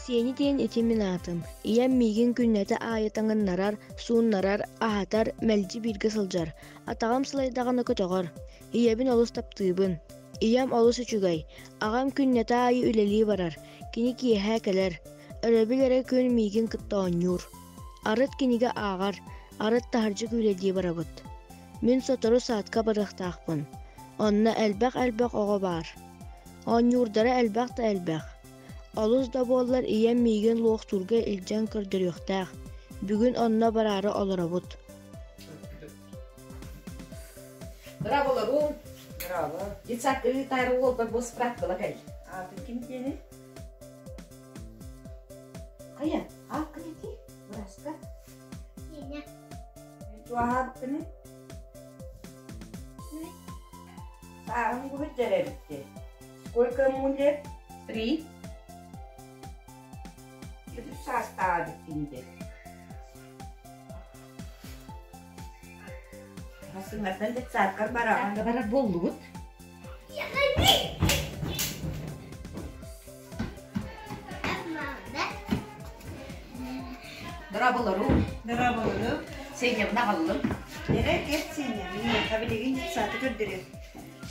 Сиэни диэн ити мин аатым. Ийэм миигин күннэтэ аайы таҥыннарар, сууннарар, аһатар, мэлдьи бииргэ сылдьар. Атаҕым сылайдаҕына көтөҕөр. Ийэбин олус таптыыбын. Ийэм олус үчүгэй. Аҕам күннэтэ аайы үлэлии барар. Кини киэһэ кэлэр. Өрөбүл эрэ күн миигин кытта оонньуур. Арыт кинигэ ааҕар, арыт таһырдьа күүлэйдии барабыт. Мин сотору саадка барыахтаахпын. Онно элбэх-элбэх оҕо баар. Оонньуурдара элбэх да элбэх. Олус да буоллар ийэм миигин луохтуурга илдьэн көрдөрүөхтээх. Бүгүн онно бараары олоробут. Браво, Браво. Детсадка ыытаары уолбар бу справкала кэл. Аатын ким диэни? Хайа, ааккын этий, бырааска. Сеня. Туаһаабыккыны? Сааһын губит эбитти. Сколько ему лет? Три. Үс саастаах эбиккин дии. Сыҥаттан детсадкар бараҕын. Барар буоллубут. Дорооболору. Дорооболору. Сеняны аҕаллым. Эрэ кэт Сеня, миэхэ билигин детсады көрдөрүө.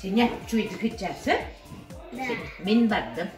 Сеня, чуйдык иччээсэ. Мин бардым.